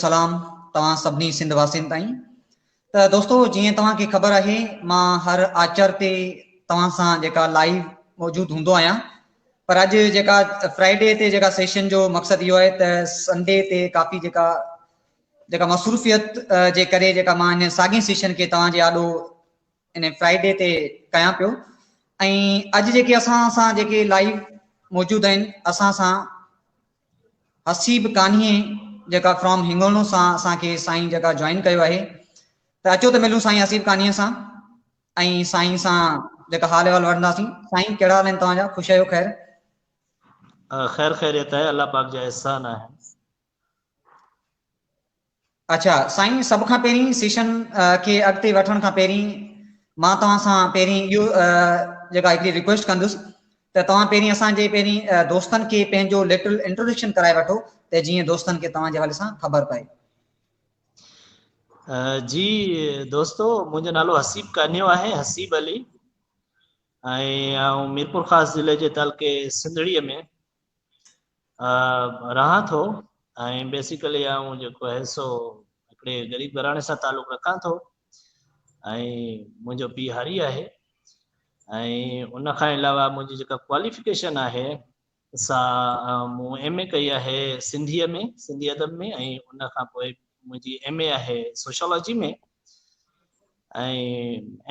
سلام توهان سڀني سنڌ واسين تائين ته دوستو جيئن توهان کي خبر آهي مان هر آچر تي توهان سان جيڪا لائيو موجود هوندو آهيان پر اڄ جيڪا فرائيڊي تي جيڪا سيشن جو مقصد اهو آهي ته سنڊي تي ڪافي جيڪا جيڪا مصروفيت جي ڪري جيڪا مان ان ساڳي سيشن کي توهان جي آڏو ان فرائيڊي تي ڪيان پيو ۽ اڄ جيڪي اسان سان جيڪي لائيو موجود آهن اسان سان حسيب ڪانهي جيڪا فرام هنگوڻو سان اسان کي سائين جيڪا جوائن ڪيو آهي ته اچو ته ملون سائين حسيب ڪانهي سان ۽ سائين سان جيڪا حال احوال وٺنداسين. سائين ڪهڙا حال آهن توهان جا خوش آهيو خير؟ خير خيريت آهي الله پاڪ جا احسان آهن. اڇا سائين سڀ کان پهرين سيشن کي اڳتي وٺڻ کان پهرين مان توهان سان پهرين اهو جيڪا هڪڙي ريڪويسٽ ڪندس ته توهان پهرين اسان جي پهرين دوستن کي پنهنجو لٽل انٽروڊڪشن ڪرائي وٺو ته جيئن دوستن کي توهان جي حوالي سان خبر پئي. جي دوستو منهنجو نالو حسيب ڪانيو آهي حسيب علي ۽ آئون ميرپورخاص ضلعي جي تعلقي سنڌڙي ۾ رهان ٿو ۽ بيسيڪلي آئون جيڪو آهي سو هڪڙي غريب گهراڻي سان تعلق رکان ٿو ۽ منهنجو پيء هاري آهي ۽ ان کان علاوه منهنجي جيڪا ڪواليفڪيشن آهي سا مون ايم اي ڪئي آهي سنڌيء ۾ سنڌي ادب ۾ ۽ ان کان پوء منهنجي ايم اي آهي سوشالاجي ۾ ۽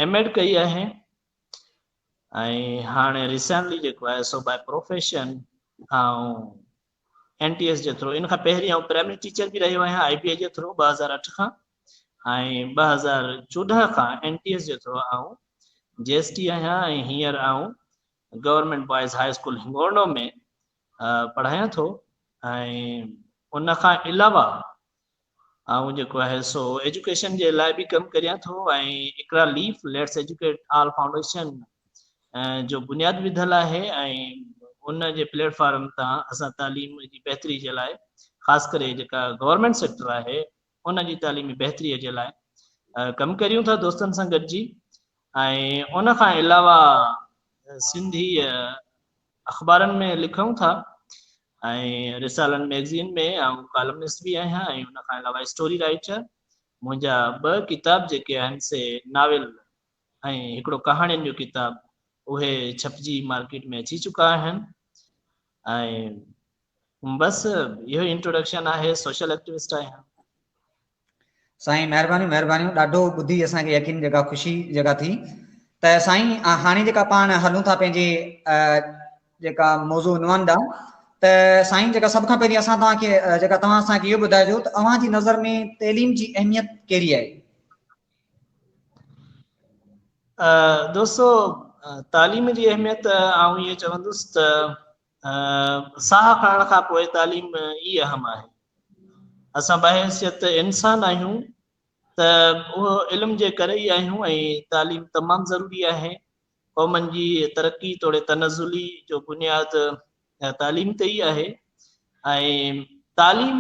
ايم ايڊ ڪئي آهي ۽ هاڻي ريسينٽلي جيڪو آهي سو باء پروفيشن آئون اين ٽي ايس جي ٿرو ان کان پهرين آئون پرائمري ٽيچر به رهيو آهيان آئي بي اي جي ٿرو 2008 کان ۽ 2014 کان اين ٽي ايس جي ٿرو آئون جي ايس ٽي آهيان ۽ هينئر آئون government boys high school Hingorno ۾ پڙهايان ٿو ۽ ان کان علاوه آئون جيڪو آهي سو ايجوڪيشن جي لاء به ڪم ڪريان ٿو ۽ Iqra leaf let's educate all foundation جو بنياد وڌل آهي ۽ ان جي پليٽ فارم تان اسان تعليم جي بهتري جي لاء خاص ڪري جيڪا گورنمينٽ سيڪٽر آهي ان جي تعليمي بهتري جي لاء ڪم ڪريون ٿا دوستن سان گڏجي ۽ ان کان علاوه سنڌي اخبارن ۾ لکون ٿا ۽ رسالن ميگزين ۾ آئون ڪالمنسٽ به آهيان ۽ ان کان علاوه اسٽوري رائيٽر. منهنجا ٻه ڪتاب جيڪي آهن سي ناول ۽ هڪڙو ڪهاڻين جو ڪتاب اهي ڇپجي مارڪيٽ ۾ اچي چڪا آهن ۽ بس اهو ئي انٽروڊڪشن آهي سوشل ايڪٽيوسٽ آهيان. سائين مهربانيون مهربانيون ڏاڍو ٻڌي اسان کي يقين جيڪا خوشي جيڪا ٿي ته سائين هاڻي جيڪا پاڻ هلون ٿا پنهنجي جيڪا موضوع عنوان ڏانهن ته سائين جيڪا سڀ کان پهرين اسان توهان کي جيڪا توهان اسان کي اهو ٻڌائجو ته اوهان جي نظر ۾ تعليم جي اهميت ڪهڙي آهي؟ دوستو تعليم جي اهميت آئون اهو چوندس ته ساهه کڻڻ کان پوء تعليم ئي اهم آهي. اسان بحيثيت انسان آهيون ته اهو علم جي ڪري ئي آهيون ۽ تعليم تمام ضروري آهي. قومن جي ترقي توڙي تنزلي جو بنياد تعليم تي ئي آهي ۽ تعليم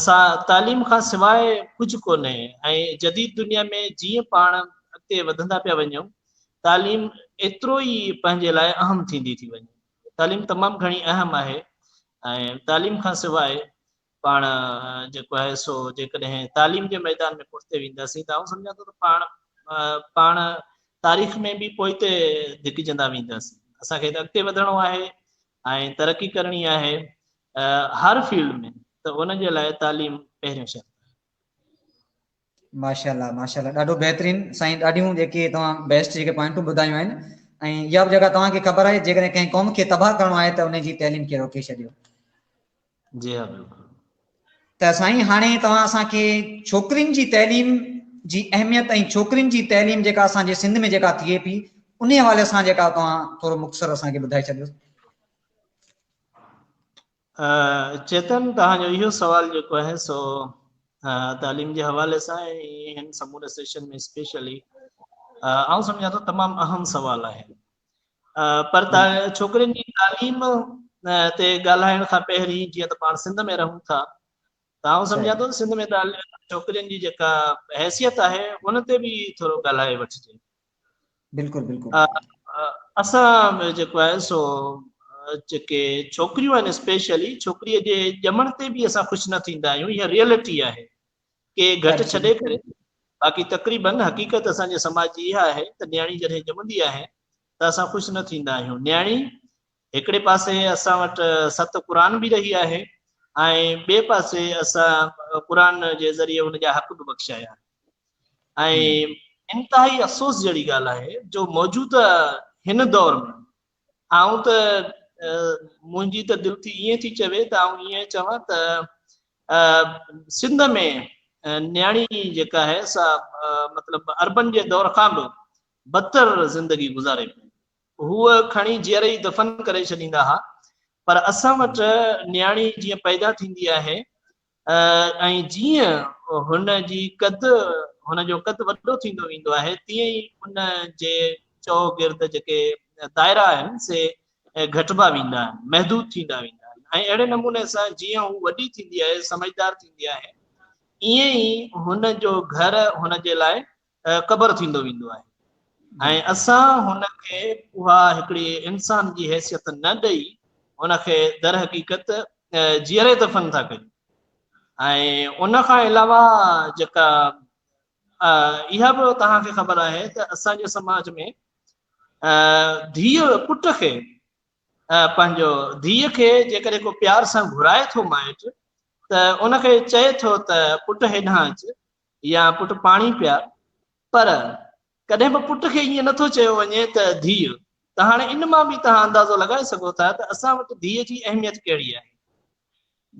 سان تعليم کان سواء ڪجهه ڪونهي ۽ جديد دنيا ۾ جيئن پاڻ اڳتي وڌندا پيا وڃون تعليم ايترو ئي پنهنجي لاء اهم ٿيندي ٿي وڃي. تعليم تمام گهڻي اهم آهي ۽ تعليم کان سواء پاڻ جيڪو آهي سو جيڪڏهن تعليم جي ميدان ۾ پٺتي وينداسين ته آئون سمجهان ٿو ته پاڻ پاڻ تاريخ ۾ به پوئتي ڌڪجندا وينداسين. اسان کي ته اڳتي وڌڻو آهي ۽ ترقي ڪرڻي آهي هر فيلڊ ۾ ته ان جي لاء تعليم پهريون شرط آهي. ماشاءالله ماشاءالله ڏاڍو بهترين سائين ڏاڍيون جيڪي توهان بيسٽ جيڪي پوائنٽون ٻڌايون آهن ۽ اها به جيڪا توهان کي خبر آهي جيڪڏهن ڪنهن قوم کي تباهه ڪرڻو آهي ته ان جي تعليم کي روڪي ڇڏيو. جي ها بلڪل. ته سائين هاڻي توهان اسان کي ڇوڪرين جي تعليم جي اهميت ۽ ڇوڪرين جي تعليم جيڪا اسان جي سنڌ ۾ جيڪا ٿئي پئي انهي حوالي سان جيڪا توهان ٿورو مختصر اسان کي ٻڌائي ڇڏيو. چيتن توهان جو اهو سوال جيڪو آهي سو تعليم جي حوالي سان ۽ هن سموري سيشن ۾ اسپيشلي آئون سمجهان ٿو تمام اهم سوال آهي پر ڇوڪرين جي تعليم تي ڳالهائڻ کان پهرين جيئن ته پاڻ سنڌ ۾ رهون ٿا ته آئون سمجهان ٿو سنڌ ۾ ڇوڪرين جي جيڪا حيثيت آهي ان تي به ٿورو ڳالهائي وٺجي بلڪل بلڪل اسان جيڪو آهي سو جيڪي ڇوڪريون آهن اسپيشلي ڇوڪريء جي ڄمڻ تي به اسان خوش نه ٿيندا آهيون اها ريئلٽي آهي ڪي گهٽ ڇڏي ڪري باقي تقريبن حقيقت اسان جي سماج جي اها آهي ته نياڻي جڏهن ڄمندي آهي ته اسان خوش نه ٿيندا آهيون نياڻي هڪڙي پاسي اسان وٽ ست قرآن به رهي آهي ۽ ٻئي پاسي اسان قرآن جي ذريعي ان جا حق به بخشايا آهن ۽ انتهائي افسوس جهڙي ڳالهه آهي جو موجوده هن دور ۾ آئون ته منهنجي ته دل ٿي ائين ٿي چوي ته آئون ائين چوان ته سنڌ ۾ نياڻي جيڪا آهي سا مطلب عربن جي دور کان به بدتر زندگي گذاري پئي. هوء کڻي جيئري ئي دفن ڪري ڇڏيندا ها پر اسان وٽ نياڻي جيئن پيدا ٿيندي آهي ۽ جيئن هن جي قد هن جو قد وڏو ٿيندو ويندو آهي تيئن ئي ان جي چؤگرد جيڪي دائرا آهن سي گهٽبا ويندا آهن، محدود ٿيندا ويندا آهن ۽ اهڙي نموني سان جيئن هو وڏي ٿيندي آهي، سمجهدار ٿيندي آهي، ائين ئي هن جو گهر هن جي لاء قبر ٿيندو ويندو آهي ۽ اسان هن کي اها هڪڙي انسان جي حيثيت نه ڏئي هن کي درحقيقت جيئري دفن ٿا ڪريون ۽ ان کان علاوه جيڪا اها به توهان کي خبر آهي ته اسان جي سماج ۾ ڌيء پٽ کي پنهنجو ڌيء کي جيڪڏهن ڪو پيار سان گهرائي ٿو مائٽ ته ان کي چئي ٿو ته پٽ هيڏانهن اچ يا پٽ پاڻي پيار پر ڪڏهن به پٽ کي ائين نٿو چيو وڃي ته ڌيء، ته هاڻي ان مان به توهان اندازو لڳائي سگهو ٿا ته اسان وٽ ڌيء جي اهميت ڪهڙي آهي.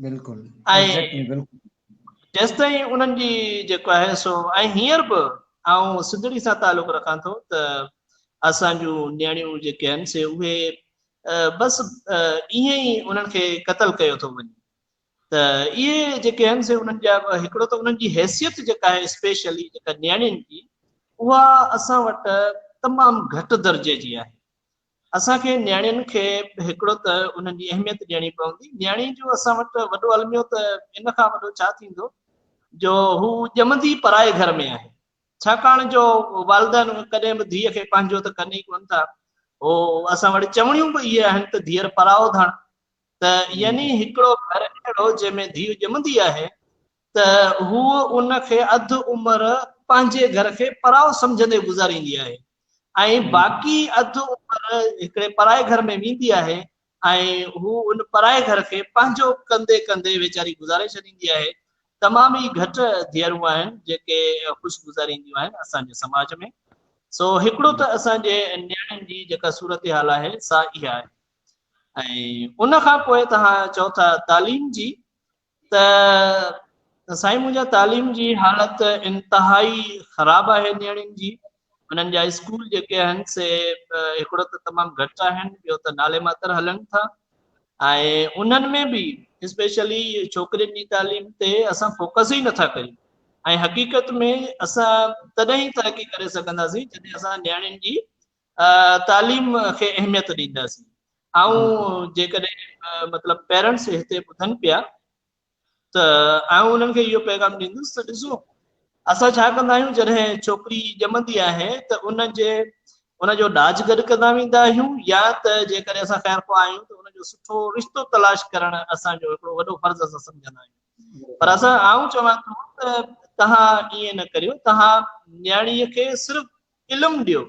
بلڪل ۽ ايگزيڪٽلي بلڪل. جيستائين انهن جي جيڪو آهي سو ۽ هينئر به آئون سنڌڙي سان تعلق رکان ٿو ته اسان جون نياڻيون جيڪي آهن سي اهي بس ائين ئي انهن کي قتل ڪيو ٿو وڃي. ته اهي جيڪي آهن سي انهن جا هڪڙو ته انهن جي حيثيت جيڪا آهي اسپيشلي جيڪا نياڻين جي اها اسان وٽ تمام گهٽ درجي جي آهي اسان کي نياڻين کي هڪڙو ته انهن جي اهميت ڏيڻي پوندي نياڻي جو اسان وٽ وڏو الميو ته ان کان وڏو ڇا ٿيندو جو هو ڄمندي پرائي گهر ۾ آهي ڇاڪاڻ جو والدين ڪڏهن به ڌيء کي پنهنجو ته ڪن ئي ڪونه ٿا هو اسان وٽ چوڻيون به اهي آهن ته ڌيئر پرائو ڌڻ ته يعني هڪڙو گهر اهڙو جنهن ۾ ڌيء ڄمندي آهي ته هوء ان کي اڌ عمر پنهنجي گهر کي پرائو سمجهندي گذاريندي آهي ۽ باقي اڌ عمر هڪڙي پرائي گهر ۾ ويندي آهي ۽ هو ان پرائي گهر کي پنهنجو ڪندي ڪندي ويچاري گذاري ڇڏيندي آهي. تمام ئي گهٽ ڌيئرون آهن جيڪي خوش گذارينديون آهن اسان جي سماج ۾. سو هڪڙو ته اسان جي نياڻين جي جيڪا صورتحال آهي سا اها آهي. ۽ ان کان پوء توهان چئو ٿا تعليم جي ته سائين منهنجا تعليم جي حالت انتهائي خراب آهي نياڻين جي انهن جا اسڪول جيڪي آهن سي هڪڙو ته تمام گهٽ آهن ٻيو ته نالي ماتر هلن ٿا ۽ انهن ۾ به اسپيشلي ڇوڪرين جي تعليم تي اسان فوڪس ئي نٿا ڪريون ۽ حقيقت ۾ اسان تڏهن ئي ترقي ڪري سگهنداسين جڏهن اسان نياڻين جي تعليم کي اهميت ڏينداسين. آئون جيڪڏهن مطلب پيرنٽس هتي ٻڌن پيا ته آئون انهن کي اهو پيغام ڏيندس ته ڏسو اسان ڇا ڪندا آهيون جڏهن ڇوڪري ڄمندي آهي ته ان جي ان جو ڏاج گڏ ڪندا ويندا آهيون يا ته جيڪڏهن اسان خير خواهه آهيون ته ان جو سٺو رشتو تلاش ڪرڻ اسان جو هڪڙو وڏو فرض اسان سمجهندا آهيون پر اسان آئون چوان ٿو ته توهان ائين نه ڪريو توهان نياڻيء کي صرف علم ڏيو،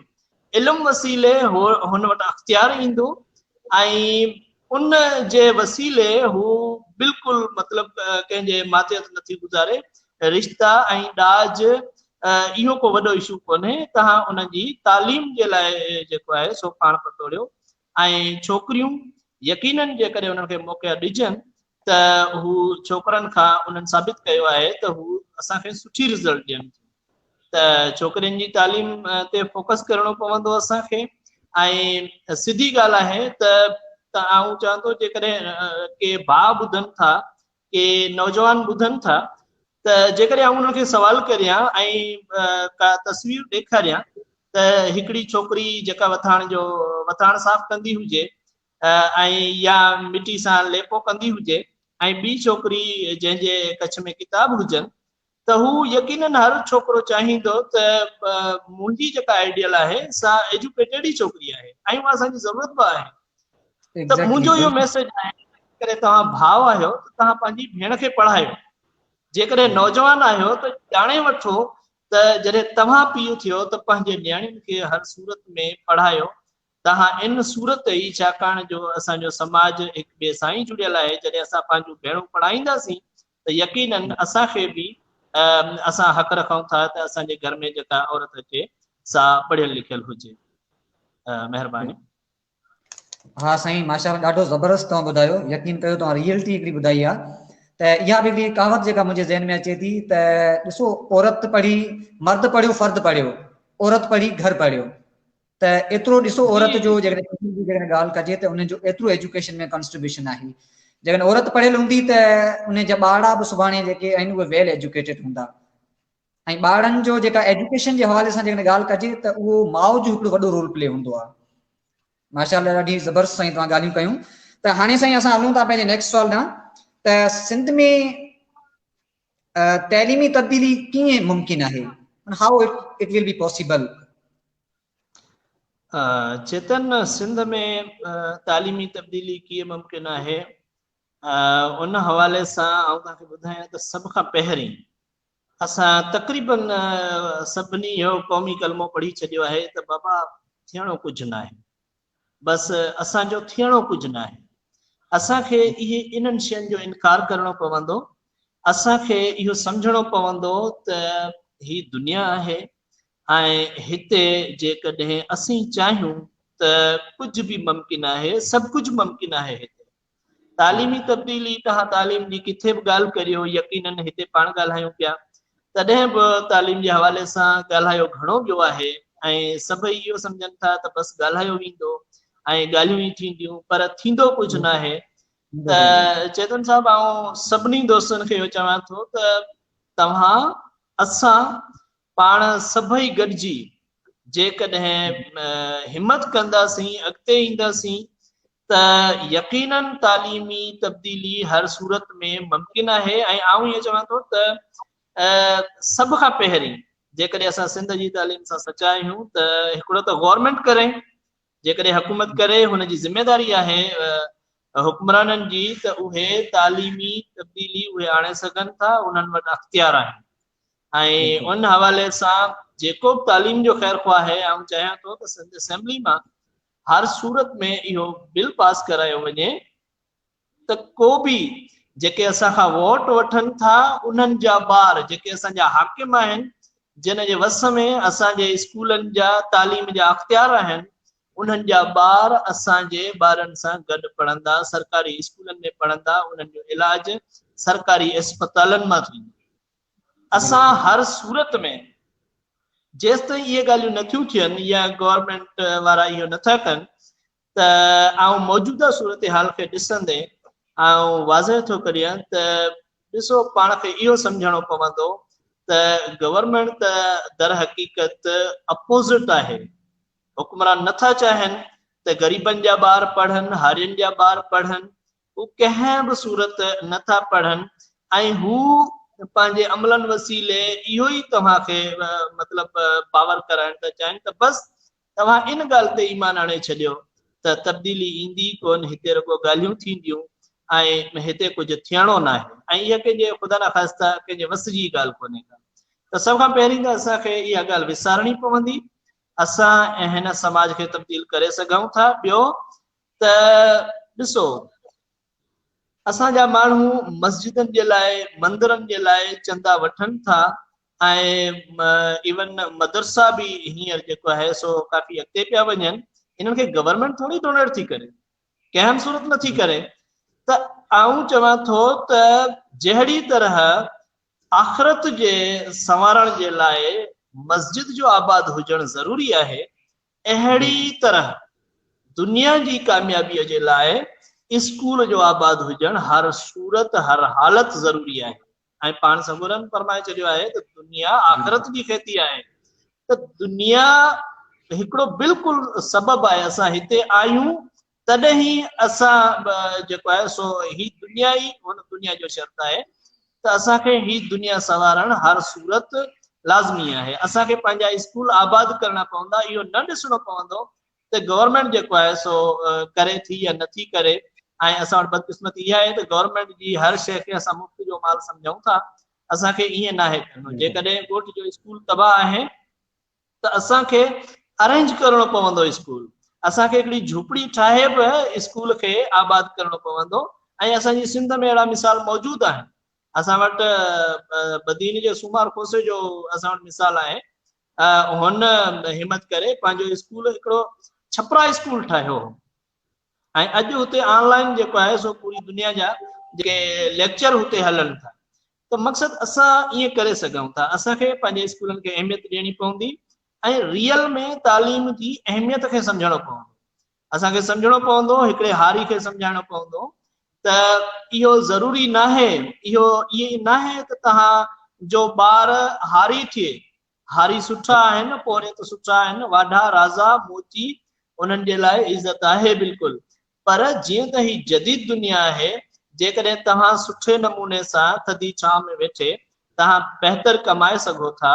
علم وسيلي هن وٽ اختيار ايندو ۽ ان جي وسيلي هو بلڪل مطلب ڪنهن جي ماتحت نٿي گذاري، رشتا ۽ ڏاج اهو ڪو وڏو اشو ڪونهي، توهان ان جي تعليم جي لاء جيڪو آهي سو پاڻ پتوڙيو ۽ ڇوڪريون يقينن جيڪڏهن انهن کي موقعا ڏجن ته هو ڇوڪرن کان انهن ثابت ڪيو آهي ته هو اسان کي سٺي رزلٽ ڏين ٿيون. ته ڇوڪرين جي تعليم تي فوڪس ڪرڻو پوندو اسان کي ۽ سڌي ڳالهه آهي ته آئون چوان ٿو جيڪڏهن ڪي ڀاء ٻڌن ٿا ڪي نوجوان ٻڌن ٿا ته جيڪڏهن آئون انهن کي سوال ڪريان ۽ ڪا تصوير ڏيکاريان ته هڪڙي ڇوڪري جيڪا وٿاڻ جو وٿاڻ صاف ڪندي هجي ۽ يا مٽي سان ليپو ڪندي هجي ۽ ٻي ڇوڪري جنهن جي ڪڇ ۾ ڪتاب هجن ته هو يقينن هر ڇوڪرو چاهيندو ته منهنجي جيڪا آئيڊيل آهي سا ايجوڪيٽيڊ ئي ڇوڪري آهي ۽ اها اسان جي ضرورت به آهي. ته منهنجو اهو ميسيج آهي جيڪڏهن توهان ڀاء آهيو ته توهان پنهنجي ڀيڻ کي پڙهايو، جيڪڏهن نوجوان آهيو ته ڄاڻي وٺو ته جڏهن توهان پيء ٿيو ته پنهنجي نياڻين کي هر صورت ۾ پڙهايو. توهان ان صورت ئي، ڇاڪاڻ جو اسان جو سماج هڪ ٻئي سان ئي جڙيل آهي، جڏهن اسان پنهنجون ڀيڻون پڙهائينداسين ته يقينن اسان کي به اسان حق رکون ٿا ته اسان جي گهر ۾ جيڪا عورت اچي سا پڙهيل لکيل هجي. مهرباني. ها سائين ماشاءالله ڏاڍو زبردست توهان ٻڌايو يقين ڪيو توهان ريئلٽي هڪڙي ٻڌائي آ ته اها به هڪڙي ڪهاوت جيڪا منهنجي ذهن ۾ اچي ٿي ته ڏسو عورت پڙهي مرد پڙهيو فرد پڙهيو عورت پڙهي گهر پڙهيو ته ايترو ڏسو عورت جو جيڪڏهن جيڪڏهن ڳالهه ڪجي ته ان جو ايترو ايجوڪيشن ۾ ڪنٽريبيوشن آهي جيڪڏهن عورت پڙهيل هوندي ته ان جا ٻارڙا به سڀاڻي جيڪي آهن اهي ويل ايجوڪيٽيڊ هوندا ۽ ٻارڙن جو جيڪا ايجوڪيشن جي حوالي سان جيڪڏهن ڳالهه ڪجي ته اهو ماء جو هڪڙو وڏو رول پلي هوندو آهي. ماشاء الله ڏاڍي زبردست سائين توهان ڳالهيون ڪيون ته هاڻي سائين اسان هلون ٿا پنهنجي نيڪسٽ سوال ڏانهن ته سنڌ ۾ تعليمي تبديلي ڪيئن ممڪن آهي how it will be possible. Chetan Sindh ۾ تعليمي تبديلي ڪيئن ممڪن آهي ان حوالي سان آئون توهان کي ٻڌايان ته سڀ کان پهرين اسان تقريبن سڀني اهو قومي ڪلمو پڙهي ڇڏيو آهي ته بابا ٿيڻو ڪجهه ناهي، بس اسان جو ٿيڻو ڪجهه ناهي. اسان کي اهي انهن شين جو انڪار ڪرڻو پوندو، اسان کي اهو سمجهڻو پوندو ته هي دنيا آهي ۽ هتي جيڪڏهن اسين چاهيون ته ڪجهه به ممڪن آهي، سڀ ڪجهه ممڪن آهي هتي. تعليمي تبديلي، توهان تعليم جي ڪٿي به ڳالهه ڪريو، يقينن هتي پاڻ ڳالهايون پيا، تڏهن به تعليم جي حوالي سان ڳالهايو گهڻو ويو آهي ۽ سڀئي اهو سمجهن ٿا ته بس ڳالهايو ويندو ۽ ڳالهيون ئي ٿينديون پر ٿيندو ڪجهه ناهي. ته چيتن صاحب آئون سڀني دوستن کي اهو چوان ٿو ته توهان اسان پاڻ سڀئي گڏجي جيڪڏهن همت ڪنداسين، اڳتي اينداسين ته يقينن تعليمي تبديلي هر صورت ۾ ممڪن آهي ۽ آئون ائين چوان ٿو ته سڀ کان پهرين جيڪڏهن اسان سنڌ جي تعليم سان سچا آهيون ته هڪڙو ته گورنمينٽ ڪري، جيڪڏهن حڪومت ڪري هن جي ذميواري آهي حڪمرانن جي ته اهي تعليمي تبديلي اهي آڻي سگهن ٿا، انهن وٽ اختيار آهن. ۽ ان حوالي سان جيڪو به تعليم جو خير خواهه آهي آئون چاهيان ٿو ته سنڌ اسيمبلي مان هر صورت ۾ اهو بل پاس ڪرايو وڃي ته ڪو به جيڪي اسان کان ووٽ وٺن ٿا انهن جا ٻار جيڪي اسان جا حاڪم آهن جن جي وس ۾ اسان جي اسڪولن جا تعليم جا اختيار آهن انهن جا ٻار اسان جي ٻارن سان گڏ پڙهندا سرڪاري اسڪولن ۾ پڙهندا انهن جو علاج سرڪاري اسپتالن مان ٿيندو. اسان هر صورت ۾ جيستائين اهي ڳالهيون نٿيون ٿين يا گورنمينٽ وارا اهو نٿا ڪن ته آئون موجوده صورتحال کي ڏسندي آئون واضح ٿو ڪريان ته ڏسو پاڻ کي اهو سمجهڻو پوندو ته گورنمينٽ ته در حقيقت اپوزٽ آهي حڪمران نٿا چاهين ته غريبن جا ٻار پڙهن هارين جا ٻار پڙهن هو ڪنهن به صورت نه ٿا پڙهن ۽ هو پنهنجي عملن وسيلي اهو ئي توهان کي مطلب باور ڪرائڻ ٿا چاهين ته بس توهان ان ڳالهه تي ايمان آڻي ڇڏيو ته تبديلي ايندي ئي ڪونه، هتي رڳو ڳالهيون ٿينديون ۽ هتي ڪجهه ٿيڻو ناهي ۽ اها ڪنهن جي خدا نخواسته ڪنهن جي وس جي ڳالهه ڪونهي ڪا. ته سڀ کان پهرين ته اسان کي اها ڳالهه وسارڻي پوندي، اسان هن سماج کي تبديل ڪري سگهون ٿا، ٻيو ته ڏسو اسان جا ماڻهو مسجدن جي لاء مندرن جي لاء چندا وٺن ٿا ۽ ايون مدرسا به هينئر جيڪو آهي سو ڪافي اڳتي پيا وڃن انهن کي گورنمينٽ ٿوري ڊونيٽ ٿي ڪري ڪنهن به صورت نٿي ڪري ته آئون چوان ٿو ته جهڙي طرح آخرت جي سنوارڻ جي لاء مسجد جو آباد هجڻ ضروري آهي اهڙي طرح دنيا جي ڪاميابيء جي لاء اسڪول جو آباد هجڻ هر صورت هر حالت ضروري آهي ۽ پاڻ سڳورن فرمائي ڇڏيو آهي ته دنيا آخرت جي کيتي آهي ته دنيا هڪڙو بلڪل سبب آهي اسان هتي آهيون تڏهن ئي اسان جيڪو آهي سو هي دنيا ئي هن دنيا جو شرط آهي ته اسان کي هي دنيا سنوارڻ هر صورت لازمي آهي. اسان کي پنهنجا اسڪول آباد ڪرڻا پوندا، اهو نه ڏسڻو پوندو ته گورنمينٽ جيڪو آهي سو ڪري ٿي يا نٿي ڪري ۽ اسان وٽ بدقسمتي اها آهي ته گورنمينٽ جي هر شيء کي اسان مفت جو مال سمجهون ٿا. اسان کي ائين ناهي ڪرڻو. جيڪڏهن ڳوٺ جو اسڪول تباهه آهي ته اسان کي ارينج ڪرڻو پوندو اسڪول، اسان کي هڪڙي جهوپڙي ٺاهي به اسڪول کي آباد ڪرڻو پوندو ۽ اسان جي سنڌ ۾ اهڙا مثال موجود آهن. اسان وٽ بدين جي سومار کوسي جو اسان وٽ مثال آهي. هن همت ڪري پنهنجو اسڪول هڪڙو ڇپرا اسڪول ٺاهيو هو ۽ اڄ هتي آن لائن جيڪو آهي سو پوري دنيا جا جيڪي ليڪچر هتي هلن ٿا. ته مقصد اسان ائين ڪري سگهون ٿا. اسان کي پنهنجي اسڪولن کي اهميت ڏيڻي پوندي ۽ ريئل ۾ تعليم جي اهميت کي سمجهڻو پوندو. اسان کي سمجهڻو پوندو، هڪڙي هاري کي سمجهائڻو پوندو ته اهو ضروري ناهي، اهو ائين ناهي ته توهان جو ٻار هاري ٿئي. هاري سٺا آهن، پورهيت سٺا آهن، واڍا، رازا، موچي انهن جي لاء عزت آهي بلڪل، پر جيئن ته هي جديد دنيا آهي، جيڪڏهن توهان سٺي نموني سان ٿڌي ڇانو ۾ ويٺي توهان بهتر ڪمائي سگهو ٿا،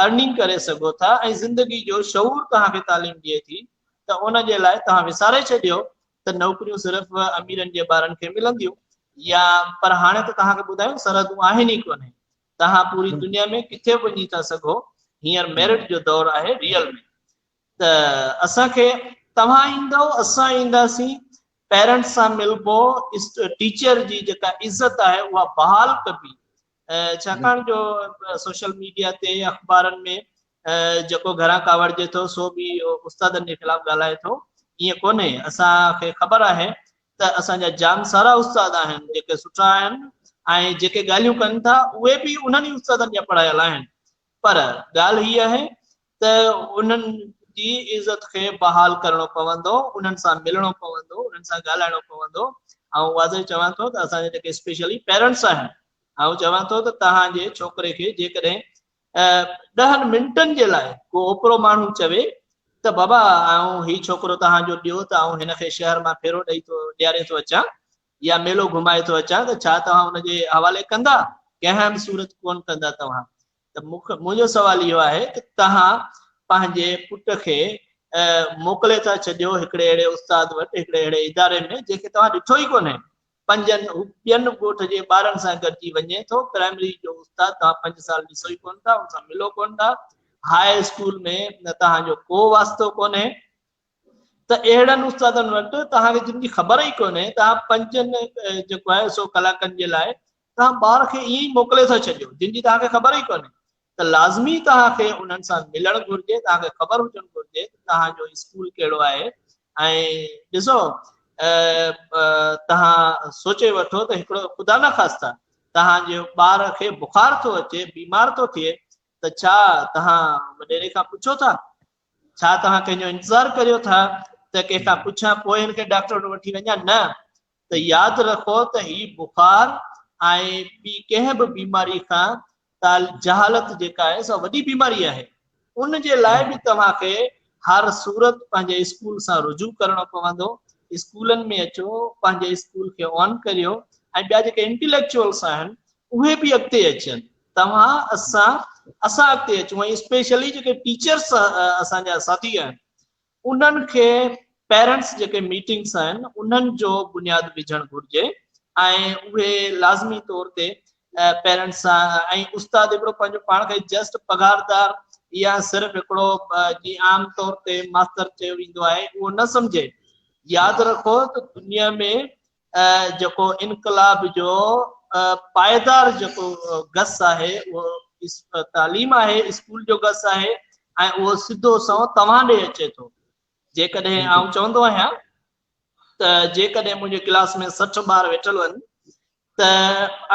ارننگ ڪري سگهو ٿا ۽ زندگي جو شعور توهان کي تعليم ڏئي ٿي ته ان جي لاء توهان وساري ڇڏيو ته نوڪريون صرف اميرن جي ٻارن کي ملنديون يا پر هاڻي ته توهان کي ٻڌايون سرحدون آهن ئي ڪونهي، توهان پوري دنيا ۾ ڪٿي به وڃي ٿا سگهو، هينئر ميرٽ جو دور آهي ريئل ۾. ته اسان کي توهان ايندؤ اسان اينداسين، پيرنٽس سان ملبو، ٽيچر جي جيڪا عزت آهي اها بحال ڪبي. ڇاڪاڻ جو سوشل ميڊيا تي اخبارن ۾ جيڪو گهران ڪاوڙجي ٿو سو به استادن جي خلاف ڳالهائي ٿو. ائين ڪونهي. اسان کي خبر آهي ته اسان جا جام سارا استاد آهن جيڪي سٺا آهن ۽ جيڪي ڳالهيون ڪن ٿا اهي به انهن ئي استادن جا پڙهايل آهن، پر ڳالهه هي آهي ته انهن جي عزت کي بحال ڪرڻو پوندو، انهن سان ملڻو پوندو، انهن سان ڳالهائڻو پوندو. آئون واضح چوان ٿو ته اسان جا جيڪي اسپيشلي پيرنٽس آهن، آئون چوان ٿو ته توهان جي ڇوڪري کي جيڪڏهن ڏهن منٽن جي لاء ڪو اوپرو ماڻهو چوي ته بابا آئون هي ڇوڪرو توهان جو ڏيو ته آئون هن کي شهر مان ڦيرو ڏئي ٿو ڏياري ٿو اچان يا ميلو گهمائي ٿو اچان ته ڇا توهان ان جي حوالي ڪندا؟ ڪنهن به صورت ڪونه ڪندا توهان. ته منهنجو سوال اهو آهي ته توهان پنهنجي پٽ کي موڪلي ٿا ڇڏيو هڪڙي اهڙي استاد وٽ، هڪڙي اهڙي اداري ۾ جنهن کي توهان ڏٺو ئي ڪونهي، پنجن هو ٻين ڳوٺ جي ٻارن سان گڏجي وڃي ٿو، پرائمري جو استاد توهان پنج سال ڏسو ئي ڪونه ٿا، ان سان ملو ڪونه ٿا، هاء اسڪول ۾ توهان جو ڪو واسطو ڪونهي، ته اهڙن استادن وٽ توهان کي جن جي خبر ئي ڪونهي، توهان پنجن جيڪو آهي سو ڪلاڪن جي لاء توهان ٻار کي ائين ئي موڪلي ٿا ڇڏيو، جن جي توهان کي خبر ئي ڪونهي، ته لازمي توهان کي انهن سان ملڻ گهرجي، توهان کي خبر هجڻ گهرجي ته توهان جو اسڪول ڪهڙو آهي ۽ ڏسو توهان سوچي وٺو ته هڪڙو خدا نخواسته توهان جي ٻار کي بخار ٿو اچي، بيمار ٿو ٿئي ته ڇا توهان وڏيري کان پڇو ٿا؟ ڇا توهان ڪنهن جو انتظار ڪريو ٿا ته ڪنهن کان پڇان پوء هن کي ڊاڪٽر وٽ وٺي وڃان؟ نه، ته ياد رکو ته هي بخار ۽ ٻي ڪنهن به بيماري کان جهالت جيڪا آهي سا وڏي بيماري آهي، ان جي لاء به توهان کي هر صورت پنهنجي اسڪول سان رجوع ڪرڻو پوندو. اسڪولن ۾ اچو، پنهنجي اسڪول کي آن ڪريو ۽ ٻيا جيڪي انٽيليڪچوئلس آهن اهي به اڳتي اچن، توهان اسان اسان اڳتي اچون ۽ اسپيشلي جيڪي ٽيچرس اسان جا ساٿي آهن انهن کي پيرنٽس جيڪي ميٽنگس آهن انهن جو بنياد وجهڻ گهرجي ۽ اهي لازمي طور تي پيرنٽس سان ۽ استاد هڪڙو پنهنجو پاڻ کي جسٽ پگهاردار يا صرف هڪڙو جي عام طور تي ماستر چيو ويندو آهي اهو نه سمجهي. ياد رکو ته دنيا ۾ جيڪو انقلاب جو پائيدار جيڪو گس آهي اهو تعليم آهي، اسڪول جو گس آهي ۽ اهو سڌو سنئون توهان ڏي اچي ٿو. جيڪڏهن آئون چوندو آهيان ته جيڪڏهن منهنجي ڪلاس ۾ 60 ٻار ويٺل هن ته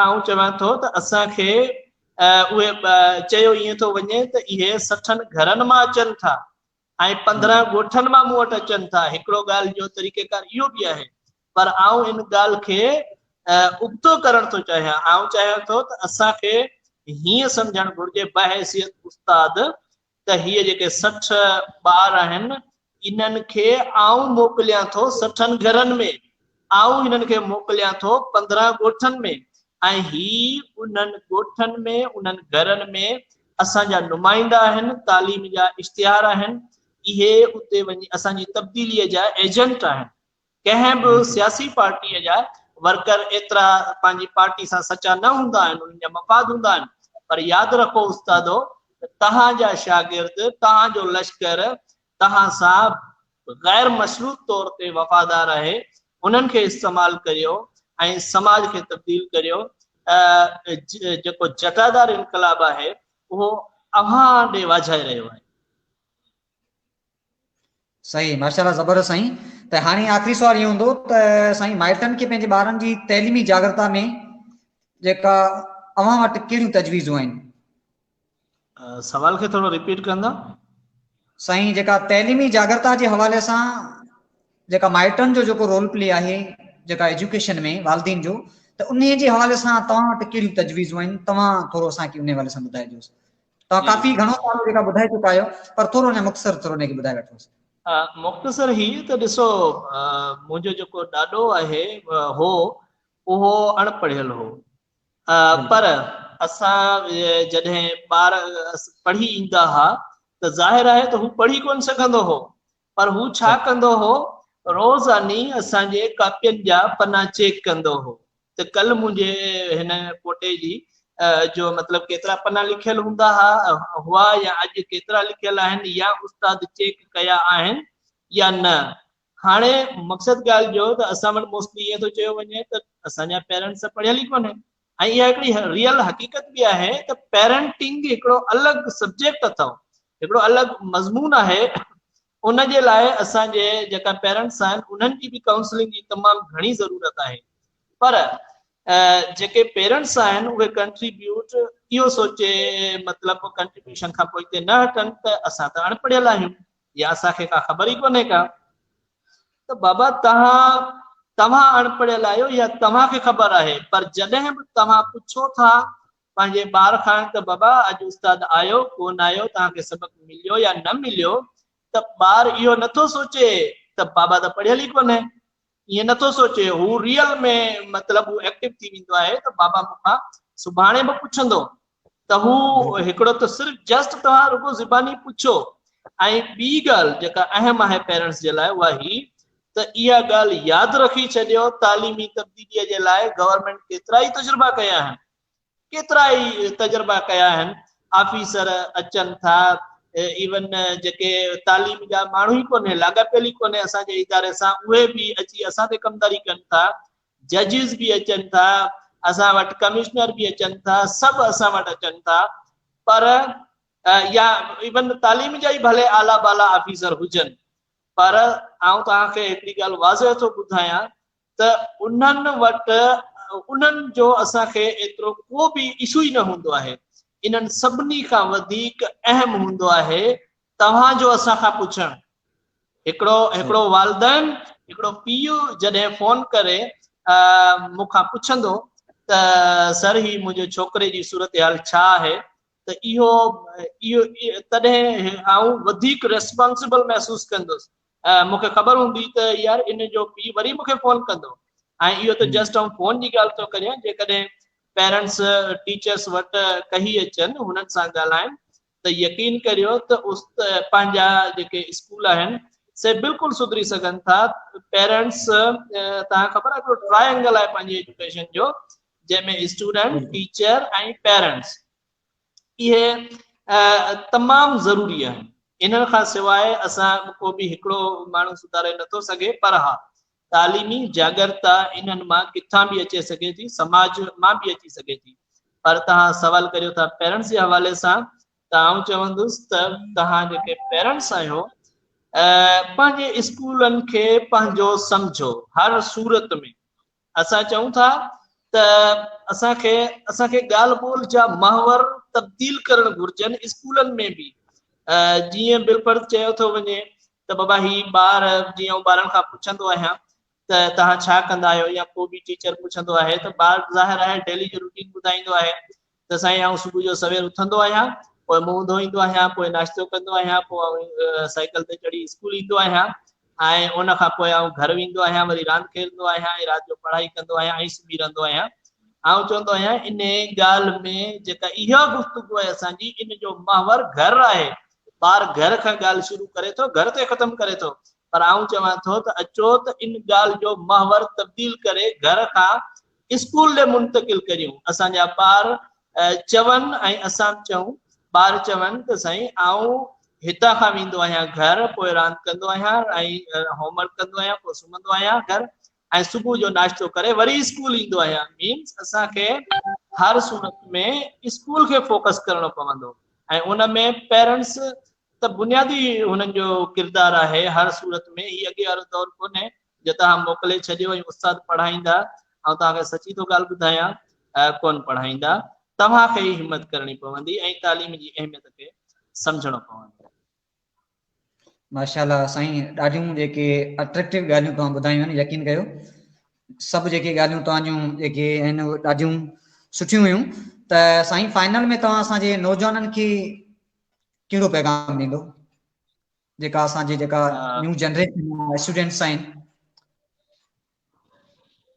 آئون چوان ٿو ته اسان کي اهي چيو ائين ٿو وڃي ته اهي 60 گهرن مان اچن ٿا ۽ 15 ڳوٺن مان مون وٽ اچن ٿا. هڪڙو ڳالهه جو طريقيڪار اهو به آهي، پر آئون ان ڳالهه کي ابتو ڪرڻ ٿو چاهيان. آئون چاهيان ٿو ته اسان کي هيئن سمجهڻ گهرجي بحيثيت استاد ته هيء جيڪي 60 ٻار آهن، انهن کي آئون موڪليان ٿو 60 گهرن ۾، آئون هنن کي موڪليان ٿو 15 ڳوٺن ۾ ۽ هي انهن ڳوٺن ۾، انهن گهرن ۾ اسان جا نمائندا آهن، تعليم جا اشتهار آهن. اهي اتي وڃي اسان جي تبديليء جا ايجنٽ آهن. ڪنهن به سياسي پارٽيء جا ورڪر ايترا پنهنجي پارٽي سان سچا نه هوندا آهن، انهن جا مفاد هوندا آهن. پر ياد رکو استادو ته توهان جا شاگرد، توهان جو لشڪر توهان سان غير مشروط طور تي وفادار آهي، انهن کي استعمال ڪريو ۽ سماج کي تبديل ڪريو. جيڪو جٽادار انقلاب آهي اهو اوهان ڏي واجهائي رهيو آهي. صحيح ماشاءالله زبردست سائين ته هاڻي آخري سوال اهو هوندو ته سائين مائٽن کي پنهنجي ٻارن جي تعليمي جاڳرتا ۾ جيڪا اوهان وٽ ڪهڙيون تجويزون آهن؟ سوال کي ٿورو رپيٽ ڪندا. سائين جيڪا تعليمي جاڳرتا جي حوالي سان جيڪا مائٽن جو جيڪو رول پلي آهي جيڪا ايجوڪيشن ۾ والدين جو ته انهي جي حوالي سان توهان وٽ ڪهڙيون تجويزون آهن توهان ٿورو اسان کي انهي حوالي سان ٻڌائجوس. توهان ڪافي گهڻو سارو جيڪا ٻڌائي چڪا آهيو پر ٿورو اڃا مختصر ٿورو ان کي ٻڌائي وٺوس. مختصر هي ته ڏسو منهنجو جيڪو ڏاڏو آهي هو اهو اڻ پڙهيل هو پر اسان جڏهن ٻار پڙهي ايندا ها ته ظاهر آهي ته هو پڙهي ڪونه سگهندو هو پر هو ڇا ڪندو هو روزاني اسان جي ڪاپين جا پنا چيڪ ڪندو هو ته ڪل منهنجي هن پوٽي جي جو مطلب ڪيترا پنا لکيل هوندا ها هئا يا اڄ ڪيترا لکيل آهن يا استاد چيڪ ڪيا آهن يا نه. هاڻي مقصد ڳالهه جو ته اسان وٽ موسٽلي ائين ٿو چيو وڃي ته اسان جا پيرنٽس ته پڙهيل ئي ڪونهي ۽ اها هڪڙي ريئل حقيقت به آهي ته پيرنٽنگ هڪڙو الڳ سبجيڪٽ اٿو هڪڙو الڳ مضمون آهي ان جي لاء اسان جي جيڪا پيرنٽس آهن انهن جي به ڪائونسلنگ جي تمام گهڻي ضرورت آهي پر جيڪي پيرنٽس آهن اهي ڪنٽريبيوٽ اهو سوچي مطلب ڪنٽريبيوشن کان پوئتي نه هٽن ته اسان ته اڻ پڙهيل آهيون يا اسان کي ڪا خبر ئي ڪونهي ڪا ته بابا توهان توهان اڻ پڙهيل آهيو يا توهان کي خبر آهي پر جڏهن به توهان پڇو ٿا پنهنجي ٻار کان ته بابا اڄ استاد آيو ڪونه آيو توهان کي سبق مليو يا نه مليو ته ٻار اهو نٿو سوچي ته بابا ته پڙهيل ئي ڪونهي ائين نٿو سوچي هو ريئل ۾ مطلب هو ايڪٽو ٿي ويندو آهي ته بابا مون کان سڀاڻي به پڇندو ته هو هڪڙو ته صرف جسٽ توهان رڳو زباني پڇو ۽ ٻي ڳالهه جيڪا اهم آهي پيرنٽس جي لاء اها هي ته اها ڳالهه ياد رکي ڇڏيو تعليمي تبديليء جي لاء گورنمينٽ ڪيترا ئي تجربا ڪيا آهن ڪيترا ئي تجربا ڪيا آهن آفيسر اچن ٿا ايون جيڪي تعليم جا ماڻهو ئي ڪونهي لاڳاپيل ئي ڪونهي اسان جي اداري سان اهي به اچي اسان تي ڪمداري ڪن ٿا ججز به اچن ٿا اسان وٽ ڪمشنر به اچن ٿا سڀ اسان وٽ اچن ٿا پر يا ايون تعليم جا ئي ڀلي اعليٰ بالا آفيسر هجن پر آئون توهان کي هڪڙي ڳالهه واضح ٿو ٻڌايان ته انهن وٽ انهن جو اسان کي ايترو ڪو به اشو ئي نه هوندو آهي انهن سڀني کان وڌيڪ اهم هوندو آهي توهان جو اسان کان پڇڻ هڪڙو هڪڙو والدين هڪڙو پيء جڏهن فون ڪري مون کان پڇندو ته سر هي منهنجي ڇوڪري جي صورتحال ڇا آهي ته اهو اهو تڏهن آئون وڌيڪ ريسپانسبل محسوس ڪندس مون کي خبر هوندي ته يار ان جو پيء وري مون کي فون ڪندو ۽ اهو ته جسٽ آئون فون جي ڳالهه ٿو ڪريان جيڪڏهن پيرنٽس ٽيچرس وٽ ڪهي اچن هنن سان ڳالهائن ته يقين ڪريو ته پنهنجا جيڪي اسڪول آهن سي بلڪل سڌري سگهن ٿا پيرنٽس توهان خبر آهي هڪڙو ٽرائنگل آهي پنهنجي ايجوڪيشن جو جنهن ۾ اسٽوڊنٽ ٽيچر ۽ پيرنٽس اهي تمام ضروري آهن انهن کان سواء اسان ڪو به هڪڙو ماڻهو سڌاري نٿو سگهي پر ها تعليمي جاڳرتا انهن مان ڪٿان به اچي سگهي ٿي، سماج مان به اچي سگهي ٿي. پر توهان سوال ڪريو ٿا پيرنٽس جي حوالي سان ته آئون چوندس ته توهان جيڪي پيرنٽس آهيو پنهنجي اسڪولن کي پنهنجو سمجهو هر صورت ۾ اسان چئون ٿا ته اسان کي اسان کي ڳالهه ٻولهه جا محور تبديل ڪرڻ گهرجن اسڪولن ۾ به جيئن بالفرض چيو ٿو وڃي ته بابا هي ٻار جيئن آئون ٻارن کان پڇندو آهيان ته توهان ڇا ڪندا آهيو يا ڪو به ٽيچر پڇندو آهي ته ٻار ظاهر آهي ڊيلي جو روٽين ٻڌائيندو آهي ته سائين آئون صبح جو سوير اٿندو آهيان پوء منهن ڌوئيندو آهيان پوء ناشتو ڪندو آهيان پوء آئون سائيڪل تي چڙهي اسڪول ايندو آهيان ۽ ان کان پوء آئون گهر ويندو آهيان وري راند کيڏندو آهيان ۽ رات جو پڙهائي ڪندو آهيان ۽ سمهي رهندو آهيان آئون چوندو آهيان ان ڳالهه ۾ جيڪا اها گفتگو آهي اسان جي ان جو محور گهر آهي. ٻار گهر کان ڳالهه شروع ڪري ٿو گهر تي ختم ڪري ٿو پر آئون چوان ٿو ته اچو ته ان ڳالهه جو محور تبديل ڪري گهر کان اسڪول ڏي منتقل ڪريون اسان جا ٻار چون ۽ اسان به چئون ٻار چون ته سائين آئون هتان کان ويندو آهيان گهر پوء راند ڪندو آهيان ۽ هوم ورڪ ڪندو آهيان پوء سمهندو آهيان گهر ۽ صبح جو ناشتو ڪري وري اسڪول ايندو آهيان مينس اسان کي هر صورت ۾ اسڪول کي فوڪس ڪرڻو پوندو ۽ ان ۾ پيرنٽس ته بنيادي هنن جو ڪردار آهي هر صورت ۾ هي اڳي وارو دور ڪونهي جو توهان موڪلي ڇڏيو ۽ استاد پڙهائيندا آئون توهان کي سچي ٿو ڳالهه ٻڌايان ڪون پڙهائيندا توهان کي ئي همت ڪرڻي پوندي ۽ تعليم جي اهميت کي سمجهڻو پوندو. ماشاء الله سائين ڏاڍيون جيڪي اٽريڪٽو ڳالهيون توهان ٻڌايون آهن يقين ڪيو سڀ جيڪي ڳالهيون توهان جون جيڪي آهن اهي ڏاڍيون سٺيون هيون ته سائين فائنل ۾ توهان اسان جي نوجوانن کي ڪهڙو پيغام ڏيندو جيڪا اسان جي جيڪا نيو جنريشن اسٽوڊنٽس آهن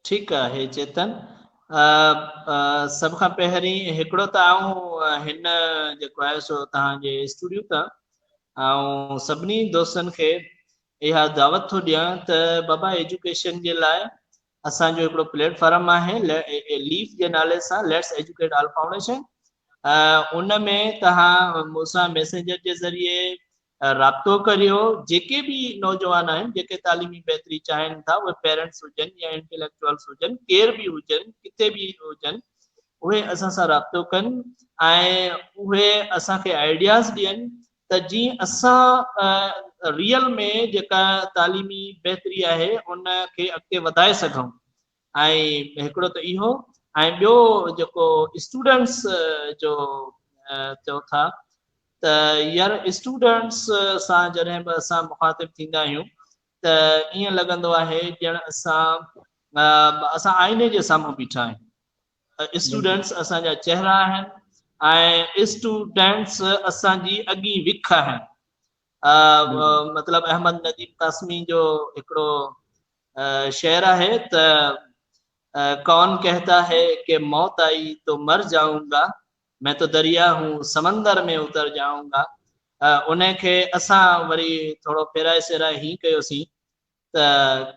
ٺيڪ آهي چيتن سڀ کان پهرين هڪڙو ته آئون هن جيڪو آهي سو توهان جي اسٽوڊيو تان آئون سڀني دوستن کي اها دعوت ٿو ڏيان ته بابا ايجوڪيشن جي لاء اسان جو هڪڙو پليٽ فارم آهي ليف جي نالي سان ليٽس ايجوڪيٽ آل فائونڊيشن ان ۾ توهان مون سان ميسينجر جي ذريعي رابطو ڪريو جيڪي به نوجوان آهن جيڪي تعليمي بهتري چاهين ٿا اهي پيرنٽس هجن يا انٽيليڪچوئلس هجن ڪير به هجن ڪٿي به هجن اهي اسان سان رابطو ڪن ۽ اهي اسان کي آئيڊياز ڏين ته جيئن اسان ريئل ۾ جيڪا تعليمي بهتري آهي ان کي اڳتي وڌائي سگهون ۽ هڪڙو ته اهو ۽ ٻيو جيڪو اسٽوڊنٽس جو چئو ٿا ته يار اسٽوڊنٽس سان جڏهن به اسان مخاطب ٿيندا آهيون ته ائين لڳندو آهي ڄڻ اسان اسان آئيني جي سامهون بيٺا آهيون اسٽوڊنٽس اسان جا چهرا آهن ۽ اسٽوڊنٽس اسان جي اڳي وک آهن مطلب احمد نديم قاسمي جو هڪڙو شعر آهي ته ڪون ڪهتا هي ڪي موت آئي تو مر جائون گا مين تو دريا هون سمندر ۾ اتر جائون گا ان کي اسان وري ٿورو ڦيرائي سيرائي هين ڪيوسين ته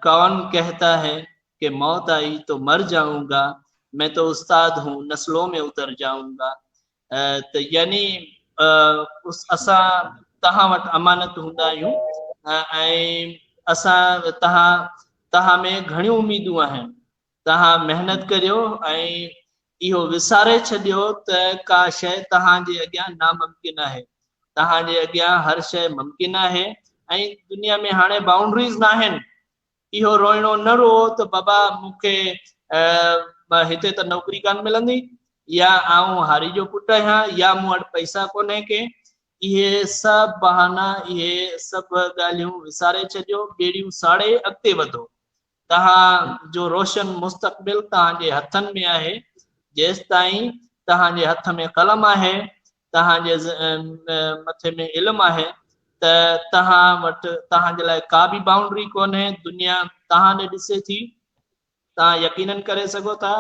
ڪون ڪهتا هي ڪي موت آئي تو مر جائون گا مين تو استاد هون نسلون ۾ اتر جائون گا ته يعني اسان توهان وٽ امانت هوندا آهيون ۽ اسان توهان توهان ۾ گهڻيون اميدون آهن توهان محنت ڪريو ۽ اهو وساري ڇڏيو ته ڪا شيء توهان جي اڳيان ناممڪن آهي توهان جي اڳيان هر شيء ممڪن آهي ۽ دنيا ۾ هاڻي بائونڊريز ناهن اهو روئڻو نه روئو ته بابا مون کي هتي ته نوڪري ڪانه ملندي يا آئون هاري جو پٽ آهيان يا مون وٽ پئسا ڪونهي ڪي اهي سڀ بهانا اهي سڀ ڳالهيون وساري ڇڏيو ٻيڙيون ساڙي اڳتي وڌو توهان جو روشن مستقبل توهان جي هٿن ۾ آهي جيستائين توهان جي هٿ ۾ قلم آهي توهان جي مٿي ۾ علم آهي ته توهان وٽ توهان جي لاء ڪا به بائونڊري ڪونهي دنيا توهان ڏي ڏسي ٿي توهان يقينن ڪري سگهو ٿا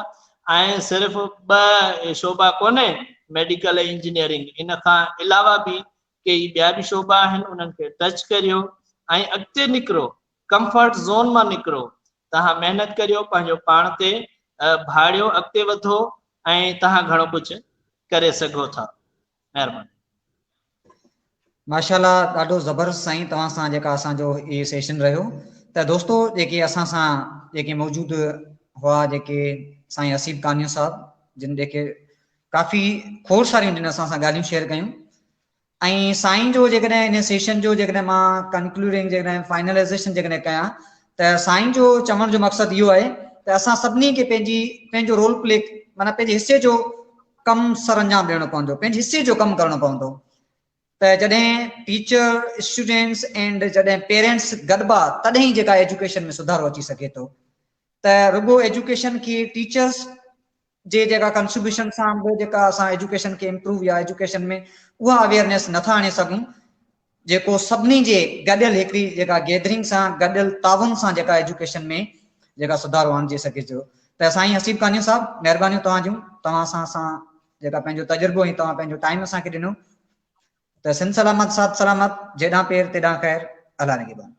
۽ صرف ٻه شعبا ڪونهي ميڊيڪل ۽ انجنيئرنگ ان کان علاوه به ڪيئي ٻيا به شعبا آهن انهن کي ٽچ ڪريو ۽ اڳتي نڪرو ڪمفرٽ زون مان نڪرو توهان محنت ڪريو پنهنجو پاڻ تي ڀاڙيو اڳتي وڌو ۽ توهان گهڻو ڪجهه ڪري سگهو ٿا مهرباني. ماشاءالله ڏاڍو زبردست سائين توهان سان جيڪا اسان جو هي سيشن رهيو ته دوستو جيڪي اسان سان جيڪي موجود هئا جيڪي سائين حسيب ڪانيو صاحب جن جيڪي ڪافي کوڙ ساريون جن اسان سان ڳالهيون شيئر ڪيون ۽ سائين جو جيڪڏهن ان سيشن جو جيڪڏهن مان ڪنڪلوڊنگ جيڪڏهن فائنلائزيشن جيڪڏهن ڪيان ته سائين جو چوڻ جو مقصد اهو آهي ته اسان سڀني کي پنهنجي پنهنجو رول پلي معنيٰ پنهنجي حصي جو ڪم سر انجام ڏيڻو پوندو پنهنجي حصي جو ڪم ڪرڻو پوندو ته جڏهن ٽيچر اسٽوڊنٽس اينڊ جڏهن پيرنٽس گڏبا تڏهن ئي جيڪا ايجوڪيشن ۾ سڌارو اچي سگهي ٿو ته رڳو ايجوڪيشن کي ٽيچرس جي جيڪا ڪنٽريبيوشن سان به جيڪا اسان ايجوڪيشن کي امپروو يا ايجوڪيشن ۾ اها اويئرنيس نٿا آڻي سگهون جيڪو سڀني جي گڏيل هڪڙي جيڪا گيدرنگ سان گڏيل تعاون سان جيڪا ايجوڪيشن ۾ جيڪا سڌارو آڻجي سگهي ٿو ته سائين حسيب ڪانيو صاحب مهربانيون توهان جون توهان سان اسان جيڪا پنهنجو تجربو ۽ توهان پنهنجو ٽائيم اسان کي ڏنو. ته سنڌ سلامت ساٿ سلامت، جيڏانهن پير تيڏانهن خير، الله نگهبان.